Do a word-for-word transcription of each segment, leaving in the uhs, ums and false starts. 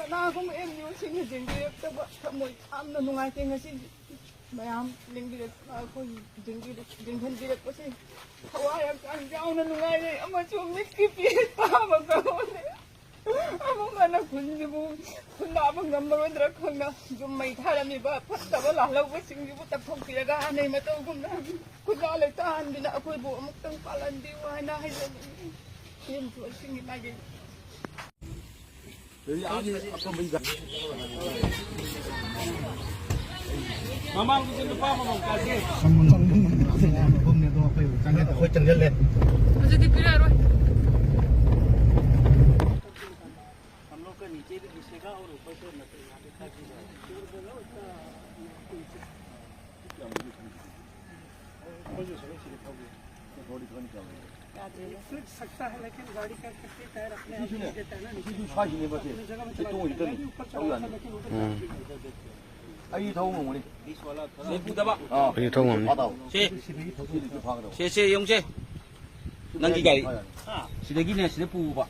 ꯀꯅꯥꯒꯨꯝꯕ ꯑꯦꯝ ꯌꯨꯁꯤꯡꯅ ꯌꯦꯡꯕꯤꯔꯛꯇꯕ ꯊꯃꯣꯏ ꯌꯥꯝꯅ ꯅꯨꯡꯉꯥꯏꯇꯦ꯫ ꯉꯁꯤꯗꯤ ꯃꯌꯥꯝ ꯌꯦꯡꯕꯤꯔꯛ-, ꯑꯩꯈꯣꯏ ꯌꯦꯡꯕꯤꯔꯛ-, ꯌꯦꯡꯁꯤꯟꯕꯤꯔꯛꯄꯁꯦ ꯊꯋꯥꯏ ꯍꯛꯆꯥꯡ ꯌꯥꯎꯅ ꯅꯨꯡꯉꯥꯏꯔꯦ ꯑꯃꯁꯨꯡ ꯃꯤꯠꯀꯤ ꯄꯤ ꯄꯥꯕ ꯀꯧꯍꯜꯂꯦ꯫ ꯑꯃꯨꯛ ꯍꯟꯅ ꯈꯨꯟꯁꯤꯕꯨ ꯈꯨꯟꯗꯥꯕ ꯉꯝꯃꯔꯣꯏꯗ꯭ꯔꯥ ꯈꯪꯅ ꯌꯨꯝ ꯃꯩ ꯊꯥꯔꯝꯃꯤꯕ ꯐꯠꯇꯕ ꯂꯥꯜꯍꯧꯕꯁꯤꯡꯁꯤꯕꯨ ꯇꯞꯊꯣꯛꯄꯤꯔꯒ ꯍꯥꯟꯅꯩ ꯃꯇꯧꯒꯨꯝꯅ ꯈꯨꯟꯗꯥ ꯂꯩꯇꯥꯍꯟꯗꯨꯅ ꯑꯩꯈꯣꯏꯕꯨ ꯑꯃꯨꯛꯇꯪ ꯄꯥꯜꯍꯟꯕꯤꯌꯨ ꯍꯥꯏꯅ ꯍꯥꯏꯖꯅꯤꯡꯏ꯫ ꯌꯨꯝꯊꯣꯡꯁꯤꯡꯒꯤ ꯃꯥꯒꯤ ꯃꯃꯥꯡꯗꯁꯨ ꯅꯨꯄꯥ ꯑꯃꯃꯝ ꯀꯥꯁꯦ꯫ ꯑꯩꯈꯣꯏ ꯆꯪꯁꯤꯜꯂꯦ꯫ ꯍꯧꯖꯤꯛꯇꯤ ꯄꯤꯔꯛꯑꯔꯣꯏ꯫ हम लोग का नीचे भी घुसेगा और ऊपर से मतलब यहाँ पे तक भी जाएगा। ꯐ꯭ꯂꯤꯠ ꯁꯛꯇ ꯍꯦ, ꯂꯦꯀꯤꯟ ꯒꯥꯔꯤ ꯀꯥ ꯈꯛꯇꯤ ꯇꯥꯌꯔ ꯑꯄꯅꯦ ꯑꯞ ꯅꯍꯤ ꯗꯦꯇꯥ ꯍꯦ ꯅꯥ, ꯅꯤꯁꯦ ꯑꯄꯅꯦ ꯖꯒꯥ ꯄꯦ ꯆꯂꯥ ꯁꯛꯇꯥ ꯍꯦ, ꯂꯦꯀꯤꯟ ꯎꯄꯔ ꯆꯂꯥ ꯁꯛꯇꯥ ꯍꯦ, ꯂꯦꯀꯤꯟ ꯎꯗꯔ ꯎꯝ꯫ ꯑꯩ ꯊꯧ ꯉꯝꯒꯅꯤ꯫ ꯁꯤ ꯄꯨꯗꯕ꯫ ꯑꯥ꯫ ꯑꯩ ꯊꯧ ꯉꯝꯅꯤ꯫ ꯐꯥꯗꯥꯎ꯫ ꯁꯤ꯫ ꯁꯤꯗꯒꯤ ꯊꯧꯁꯤ꯫ ꯁꯤꯗꯒꯤ ꯐꯥꯒꯗꯕ꯫ ꯁꯦ, ꯁꯦ, ꯌꯦꯡꯉꯨꯁꯦ꯫ ꯅꯪꯒꯤ ꯒꯥꯔꯤ꯫ ꯁꯤꯗꯒꯤꯅꯦ, ꯁꯤꯗ ꯄꯨꯕ꯫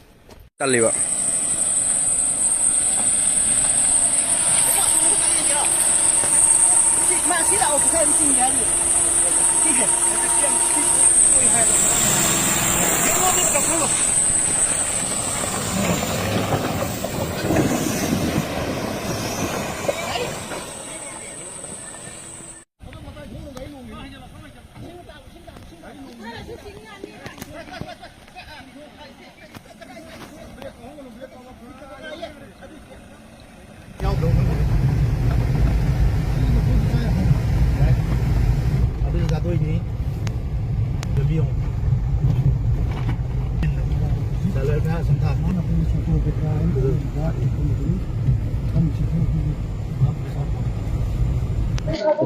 ꯇꯜꯂꯤꯕ꯫ ꯑꯗꯨꯁꯨ ꯊꯥꯗꯣꯛꯏꯅꯤ꯫ ꯌꯦꯡꯕꯤꯌꯨ꯫ ꯆꯥꯂꯔ ꯈꯔ ꯁꯨꯝ ꯊꯥ꯫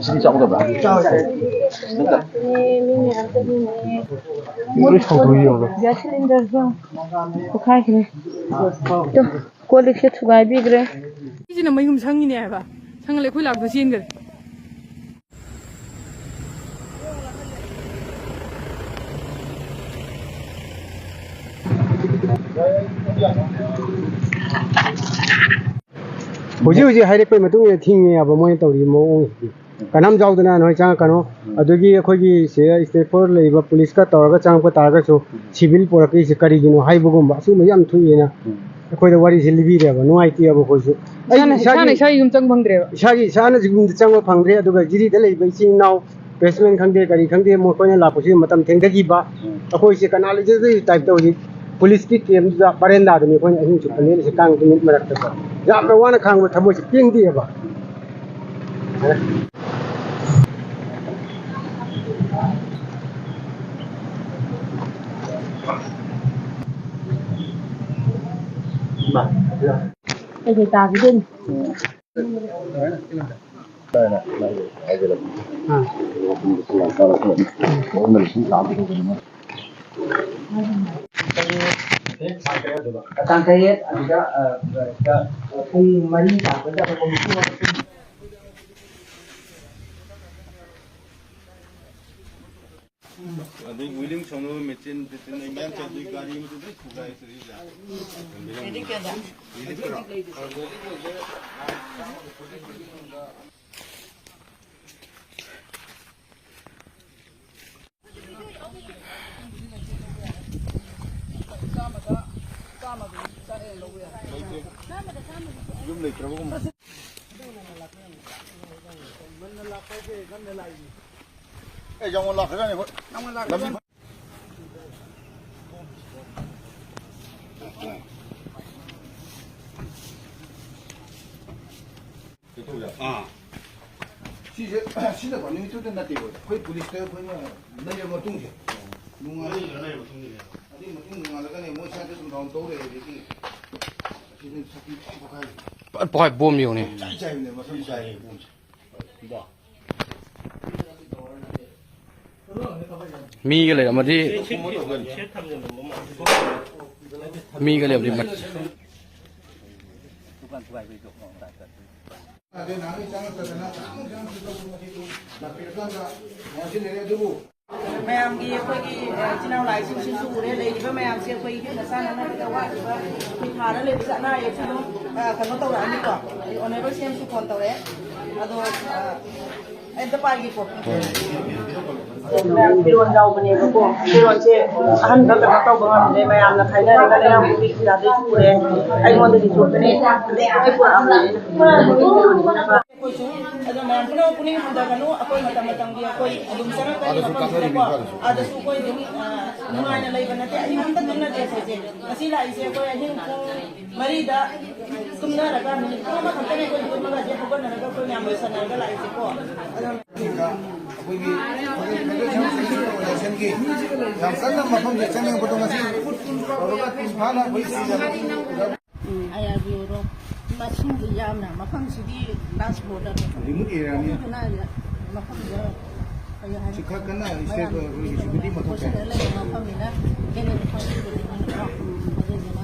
ꯁꯤꯗꯤ ꯆꯥꯎꯗꯕ꯭ꯔꯥ? ꯆꯥꯎꯋꯦ꯫ ꯂꯣꯏ ꯁꯧꯗꯣꯛꯏ ꯌꯦꯡꯉꯣ꯫ ꯒ꯭ꯌꯥꯁ ꯁꯤꯂꯤꯟꯗꯔꯁꯨ ꯄꯣꯈꯥꯏꯈ꯭ꯔꯦ꯫ ꯇꯨ, ꯀꯣꯜ ꯂꯤꯛꯁꯦ ꯊꯨꯒꯥꯏꯕꯤꯈ꯭ꯔꯦ꯫ ꯁꯤꯁꯤꯅ ꯃꯌꯨꯝ ꯁꯪꯉꯤꯅꯦ ꯍꯥꯏꯕ꯫ ꯁꯪꯉ ꯑꯩꯈꯣꯏ ꯂꯥꯛꯄ ꯆꯦꯟꯈ꯭ꯔꯦ꯫ ꯍꯧꯖꯤꯛ ꯍꯧꯖꯤꯛ ꯍꯥꯏꯔꯛꯄꯒꯤ ꯃꯇꯨꯡ ꯏꯟꯅ ꯊꯤꯡꯉꯦ ꯍꯥꯏꯕ ꯃꯣꯏꯅ ꯇꯧꯔꯤꯕ ꯃꯑꯣꯡꯁꯤꯗꯤ꯫ ꯀꯅꯥꯝ ꯌꯥꯎꯗꯅ ꯅꯣꯏ ꯆꯪꯉꯛꯀꯅꯨ꯫ ꯎꯝ꯫ ꯑꯗꯨꯒꯤ ꯑꯩꯈꯣꯏꯒꯤ ꯁꯤꯗ ꯁ꯭ꯇꯦꯠ ꯐꯣꯔ ꯂꯩꯔꯤꯕ ꯄꯨꯂꯤꯁꯀ ꯇꯧꯔꯒ ꯆꯪꯉꯛꯄ ꯇꯥꯔꯒꯁꯨ ꯎꯝ꯫ ꯁꯤꯚꯤꯜ ꯄꯨꯔꯛꯀꯦꯁꯦ ꯀꯔꯤꯒꯤꯅꯣ ꯍꯥꯏꯕꯒꯨꯝꯕ ꯑꯁꯤꯒꯨꯝꯕ ꯌꯥꯝ ꯊꯣꯛꯑꯦꯅ ꯎꯝ꯫ ꯑꯩꯈꯣꯏꯗ ꯋꯥꯔꯤꯁꯦ ꯂꯤꯕꯤꯔꯦꯕ꯫ ꯅꯨꯡꯉꯥꯏꯇꯦꯕ ꯑꯩꯈꯣꯏꯁꯨ꯫ ꯑꯩ ꯏꯁꯥꯅ, ꯏꯁꯥꯒꯤ ꯏꯁꯥꯅ ꯏꯁꯥꯒꯤ ꯌꯨꯝ ꯆꯪ ꯐꯪꯗ꯭ꯔꯦꯕ꯫ ꯏꯁꯥꯒꯤ, ꯏꯁꯥꯅ ꯌꯨꯝꯗ ꯆꯪꯕ ꯐꯪꯗ꯭ꯔꯦ꯫ ꯑꯗꯨꯒ ꯖꯤꯔꯤꯗ ꯂꯩꯕ ꯏꯆꯤꯟ ꯏꯅꯥꯎ ꯄ꯭ꯔꯦꯁꯃꯦꯟ ꯈꯪꯗꯦ, ꯀꯔꯤ ꯈꯪꯗꯦ, ꯃꯈꯣꯏꯅ ꯂꯥꯛꯄꯁꯤ ꯃꯇꯝ ꯊꯦꯡꯊꯈꯤꯕ꯫ ꯎꯝ꯫ ꯑꯩꯈꯣꯏꯁꯦ ꯀꯅꯥ ꯂꯩꯖꯗꯦ ꯇꯥꯏꯞ ꯇꯧꯔꯤ꯫ ꯄꯨꯂꯤꯁꯀꯤ ꯀꯦꯝꯗꯨꯗ ꯕꯔꯦꯟꯗꯥꯗꯅꯤ ꯑꯩꯈꯣꯏꯅ ꯑꯍꯤꯡ ꯆꯨꯞꯄ ꯂꯦꯜꯂꯤꯁꯦ, ꯀꯥꯡ ꯅꯨꯃꯤꯠ ꯃꯔꯛꯇꯀꯣ꯫ ꯌꯥꯝꯅ ꯋꯥꯅ ꯈꯥꯡꯕ ꯊꯃꯣꯏꯁꯦ ꯄꯦꯟꯗꯦꯕ꯫ ꯀꯩꯀꯩ ꯇꯥꯈꯤꯗꯣꯏꯅꯣ? ꯇꯥꯡ ꯇꯔꯦꯠ ꯑꯗꯨꯗ, ꯑ, ꯄꯨꯡ ꯃꯔꯤ ꯇꯥꯕꯗ ꯑꯗꯩ ꯋꯤꯂꯤꯡ ꯁꯧꯅꯕ ꯃꯦꯆꯤꯟ, ꯇꯦꯆꯤꯟ ꯑꯩ ꯃꯌꯥꯝ ꯆꯠꯂꯤ, ꯒꯥꯔꯤ ꯃꯆꯤꯟ ꯂꯣꯏ ꯊꯨꯒꯥꯏ ꯆꯠꯂꯤꯗ꯫ ꯌꯨꯝ ꯂꯩꯇ꯭ꯔꯕꯒꯨꯝꯕ꯫ ꯑꯦ, ꯌꯥꯝ ꯂꯥꯛꯈ꯭ꯔꯖꯥꯠꯅꯤ ꯑꯩꯈꯣꯏ꯫ ꯂꯝꯕꯤ ꯑꯥ꯫ ꯁꯤꯁꯦ, ꯁꯤꯅꯀꯣ, ꯅꯨꯃꯤꯠꯇꯨꯗ ꯅꯠꯇꯦꯕ꯫ ꯑꯩꯈꯣꯏ ꯄꯨꯂꯤꯁꯇ ꯑꯩꯈꯣꯏꯅ ꯂꯩꯔꯕ ꯃꯇꯨꯡꯁꯦ, ꯅꯣꯡꯉꯥꯜꯂ-, ꯑꯗꯨꯒꯤ ꯃꯇꯨꯡ ꯅꯣꯡꯉꯥꯜꯂꯒꯅꯦ, ꯃꯣꯏ ꯁ꯭ꯋꯥꯏꯗ ꯁꯨꯝ ꯔꯥꯎꯟ ꯇꯧ ꯂꯩꯔꯗꯤ, ꯁꯤꯗ ꯁꯛꯇꯤ ꯄꯨꯔꯥ ꯄꯣꯛꯈꯥꯏꯔꯦ꯫ ꯐꯠ ꯄꯣꯛꯈꯥꯏ ꯕꯣꯝ ꯌꯦꯡꯉꯨꯅꯦ꯫ ꯆꯥꯏ ꯆꯥꯏꯕꯅꯦ, ꯃꯁꯥ ꯆꯥꯏ ꯕꯣꯝꯁꯦ꯫ ꯃꯤꯒ ꯂꯩꯔꯝꯃꯗꯤ, ꯃꯤꯒ ꯂꯩꯔꯝꯃꯗꯤ ꯃꯠ-, ꯃꯌꯥꯝꯒꯤ ꯑꯩꯈꯣꯏꯒꯤ, ꯑ, ꯏꯆꯤꯟ ꯏꯅꯥꯎ ꯂꯥꯛꯏꯁꯤꯡꯁꯤꯁꯨ ꯎꯔꯦ꯫ ꯂꯩꯔꯤꯕ ꯃꯌꯥꯝꯁꯦ ꯑꯩꯈꯣꯏ ꯏꯍꯤꯡ ꯃꯁꯥꯟꯅ ꯑꯃꯗ ꯋꯥꯠꯂꯤꯕ ꯃꯤ ꯊꯥꯔ ꯂꯩꯕꯁꯦ ꯑꯅꯥ ꯑꯌꯦꯛꯁꯨ ꯑꯗꯨꯝ, ꯑ, ꯀꯩꯅꯣ ꯇꯧꯔꯛꯑꯅꯤꯀꯣ꯫ ꯑꯩ ꯑꯣꯅꯔꯦꯕꯜ ꯁꯤ ꯑꯦꯝꯁꯨ ꯐꯣꯟ ꯇꯧꯔꯛꯑꯦ꯫ ꯑꯗꯣ, ꯑ, ꯑꯩ ꯑꯝꯇ ꯄꯥꯏꯒꯦꯀꯣ꯫ ꯃꯌꯥꯝ ꯐꯤꯔꯣꯜ ꯌꯥꯎꯕꯅꯦꯕꯀꯣ꯫ ꯐꯤꯔꯣꯜꯁꯦ ꯑꯍꯟꯕ ꯀꯩꯅꯣ ꯇꯧꯕ ꯉꯝꯗ꯭ꯔꯦ꯫ ꯃꯌꯥꯝꯅ ꯈꯥꯏꯅꯔꯒ ꯂꯩꯔꯛꯄꯒꯤ ꯀꯩꯀꯥꯗꯩ ꯄꯨꯔꯦ꯫ ꯑꯩꯉꯣꯟꯗꯗꯤ ꯊꯣꯛꯄꯅꯦ꯫ ꯑꯗꯩ ꯑꯩꯈꯣꯏ ꯄꯨꯔꯛꯑꯕꯅꯦ꯫ ꯑꯩꯈꯣꯏꯁꯨ ꯑꯗꯣ ꯃꯌꯥꯝ ꯄꯨꯝꯅꯃꯛ ꯄꯨꯛꯅꯤꯡ ꯍꯟꯊꯒꯅꯨ꯫ ꯑꯩꯈꯣꯏ ꯃꯇꯝ ꯃꯇꯝꯒꯤ ꯑꯩꯈꯣꯏ ꯑꯗꯨꯝ ꯆꯠꯂꯛꯄꯅꯤ ꯃꯐꯝꯁꯤꯗꯀꯣ꯫ ꯑꯗꯁꯨ ꯑꯩꯈꯣꯏ ꯑꯗꯨꯝ, ꯑ, ꯅꯨꯡꯉꯥꯏꯅ ꯂꯩꯕ ꯅꯠꯇꯦ꯫ ꯑꯍꯤꯡ ꯑꯝꯇ ꯇꯨꯝꯅꯗꯦ ꯑꯩꯈꯣꯏꯁꯦ꯫ ꯉꯁꯤ ꯂꯥꯛꯏꯁꯦ ꯑꯩꯈꯣꯏ ꯑꯍꯤꯡ ꯄꯨꯡ ꯃꯔꯤꯗ ꯇꯨꯝꯅꯔꯒ ꯃꯤꯅꯤꯠ ꯄꯨꯡ ꯑꯃꯈꯛꯇꯅꯦ ꯑꯩꯈꯣꯏ ꯇꯨꯝꯃꯒ ꯍꯧꯖꯤꯛ ꯍꯧꯒꯠꯅꯔꯒ ꯑꯩꯈꯣꯏ ꯃꯌꯥꯝ ꯂꯣꯏꯁꯟꯅꯔꯒ ꯂꯥꯛꯏꯁꯦꯀꯣ꯫ ꯑꯗꯨꯅ ꯑꯩꯈꯣꯏꯒꯤ ꯐꯦꯗꯔꯦꯁꯟ ꯑꯣꯔꯒꯅꯥꯏꯖꯦꯁꯟꯒꯤ ꯌꯥꯝ ꯀꯟꯅ ꯃꯐꯝꯁꯦ ꯆꯪꯅꯤꯡꯕꯗꯣ ꯉꯁꯤ ꯇꯧꯔꯒ ꯇꯤꯝ ꯐꯥꯅ ꯑꯩꯈꯣꯏ ꯁꯤꯗ ꯑꯥꯏ ꯑꯥꯔ ꯕꯤ ꯑꯣꯔꯣ ꯃꯁꯤꯡꯗꯤ ꯌꯥꯝꯅ ꯃꯐꯝꯁꯤꯗꯤ ꯂꯥꯁ ꯕꯣꯔꯗꯔ ꯔꯤꯃꯣꯠ ꯑꯦꯔꯤꯌꯥꯅꯤ꯫ ꯑꯗꯨꯗꯨꯅ ꯃꯐꯝꯗ ꯀꯩ ꯍꯥꯏꯅꯤ? ꯁꯤ ꯈꯔ ꯀꯟꯅ ꯃꯌꯥꯝ ꯁ꯭ꯇꯦꯠ ꯑꯩꯈꯣꯏꯒꯤ ꯁꯦꯀ꯭ꯌꯨꯔꯤꯇꯤ ꯃꯊꯧ ꯇꯥꯏ꯫ ꯍꯣꯁꯄꯤꯇꯥꯜ ꯂꯩꯕ ꯃꯐꯝꯅꯤꯅ ꯍꯦꯟꯅ ꯈꯪꯕꯤꯕꯅꯤꯅꯀꯣ꯫ ꯑꯗꯨꯗꯨꯅ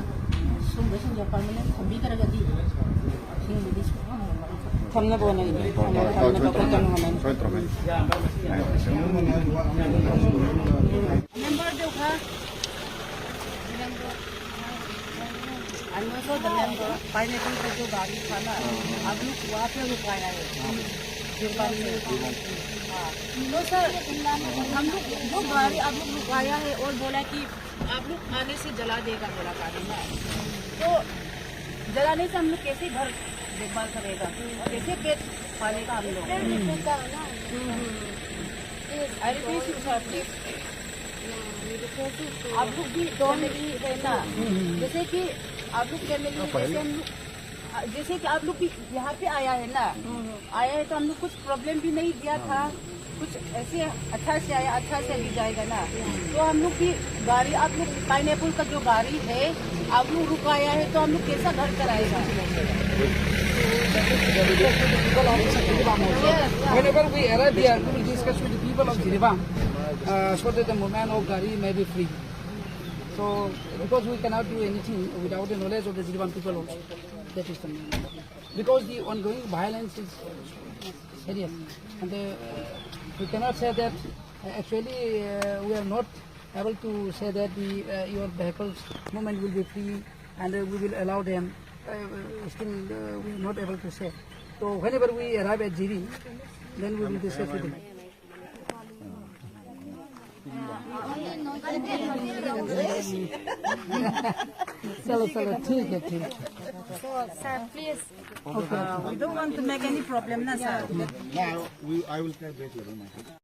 ꯁꯨꯝꯕꯁꯤꯡꯁꯦ ꯄꯔꯃꯅꯦꯟ ꯊꯝꯕꯤꯗ꯭ꯔꯒꯗꯤ ꯍꯤꯡꯕꯗꯤ ꯁꯨꯡꯉꯝ ꯉꯝꯃꯔꯣꯏ꯫ ꯊꯝꯅꯕ ꯍꯣꯠꯅꯒꯦ꯫ ꯊꯝꯅꯕ ꯈꯣꯠꯅꯕ ꯍꯣꯠꯅꯒꯦ꯫ ꯁꯣꯏꯗ꯭ꯔꯃꯦ꯫ And also the member, pineapple का जो गाड़ी था ना, आप लोग वहाँ पे रुकाया है। जो पानी, हाँ। तो सर, हम लोग जो गाड़ी आप लोग रुकाया है और बोला कि आप लोग आने से जला देगा बोला गाड़ी ना, तो जलाने से हम लोग कैसे घर देखभाल करेगा, कैसे पेट पालेगा हम लोग? हम्म। I request you, sir, please. आप लोग भी फैमिली है ना, जैसे कि आप लोग फैमिली है, जैसे हम लोग, जैसे कि आप लोग भी यहाँ पे आया है ना, आया है तो हम लोग कुछ प्रॉब्लम भी नहीं दिया था, कुछ ऐसे अच्छा से आया, अच्छा से भी जाएगा ना। तो हम लोग की गाड़ी, आप लोग पाइनएप्पल का जो गाड़ी है, आप लोग रुकाया है, तो हम लोग कैसा घर कराएगा? Whenever we arrive there, we will discuss with the people of Jiribam, uh, so that the movement of gari may be free. So, because we cannot do anything without the knowledge of the Jiribam people also. That is the main. Because the ongoing violence is serious. And uh, we cannot say that Uh, actually, uh, we are not able to say that the, uh, your vehicles movement will be free and, uh, we will allow them. Uh, still, uh, we are not able to say. So whenever we arrive at Jiri, then we will discuss with them. चलो चलो ठीक है ठीक है. So, sir, please, uh, we don't want to make any problem, na, sir. Now, we, I will try break your room.